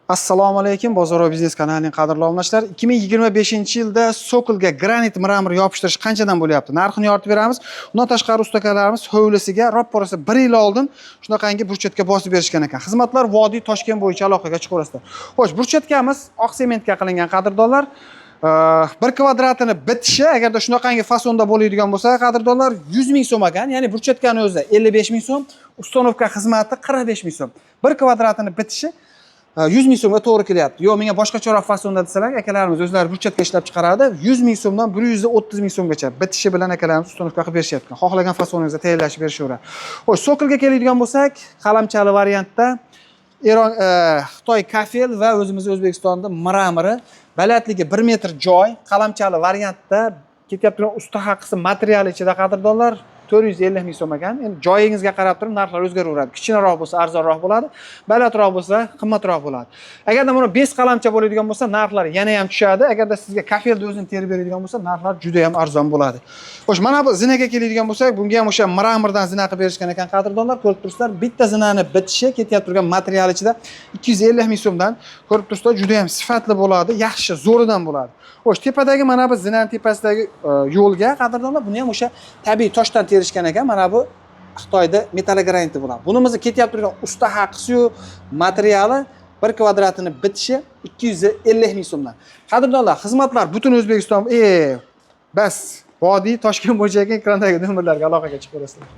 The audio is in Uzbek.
Assalomu alaykum, Bozorov biznes kanalining qadrli obunachilari. 2025-yilda sokolga granit мрамор yopishtirish qanchadan bo'lyapti? Narxini yoritib beramiz. Undan tashqari ustakalarimiz hovlisiga roppa-rosa 1 yil oldin shunaqangi брусчатка bosib berishgan ekan. Xizmatlar Vodiy, Toshkent bo'yicha aloqaga chiqaverasizlar. Xo'sh, брусчатка miz oq sementga qilingan, qadrdonlar. Bir kvadratini bitishi agarda shunaqangi fasonda bo'ladigan bo'lsa, qadrdonlar, 100 ming so'm ekan. Ya'ni брусчатка ni o'zi 55 ming so'm, установка xizmati 45 ming so'm. Bir kvadratini bitishi 100 ming so'mga to'g'ri kelyapti. Yo'q, menga boshqacharoq fasonda desalar, akalarimiz o'zlari брусчатка ishlab chiqaradi. 100 ming so'mdan 130 ming so'mgacha bitishi bilan akalarimiz установка qilib berishyapti. Xohlagan fasoningizda tayyorlashib berishaveradi. Xo'sh, sokolga keladigan bo'lsak, qalamchali variantda Eron, Xitoy kafel va o'zimiz O'zbekistonda мрамор i, balandligi 1 metr joy, qalamchali variantda ketyapti. Usta haqisi material ichida, qadrdonlar, 450 ming so'm ekan. Endi joyingizga qarab turib narxlar o'zgaraveradi. Kichkinaroq bo'lsa arzonroq bo'ladi, balandroq bo'lsa qimmatroq bo'ladi. Agarda buni 5 qalamcha bo'ladigan bo'lsa, narxlar yana ham tushadi. Agarda sizga kafelni o'zini terib beradigan bo'lsa, narxlar juda ham arzon bo'ladi. Xo'sh, mana bu zinaga keladigan bo'lsak, bunga ham o'sha мрамор dan zina qilib berishgan ekan, qadrdonlar. Ko'rib turibsizlar, bitta zinani bitishi ketyapti turgan material ichida 250 ming so'mdan. Ko'rib turibsizlar, juda ham sifatli bo'ladi, yaxshi, zo'ridan bo'ladi. Xo'sh, tepadagi mana bu zinani tepasidagi yo'lga, qadrdonlar, buni ham o'sha tabiiy toshdan terishgan ekan. Mana bu Xitoyda metallograniti bo'ladi. Bunimizni ketyapti turgan usta haqisi-yu materiali bir kvadratini bitishi 250 ming so'mdan. Qadrdonlar, xizmatlar butun O'zbekiston, bas, Vodiy, Toshkent bo'yicha ekan, ekrandagi nomerlarga aloqaga chiqaverasizlar.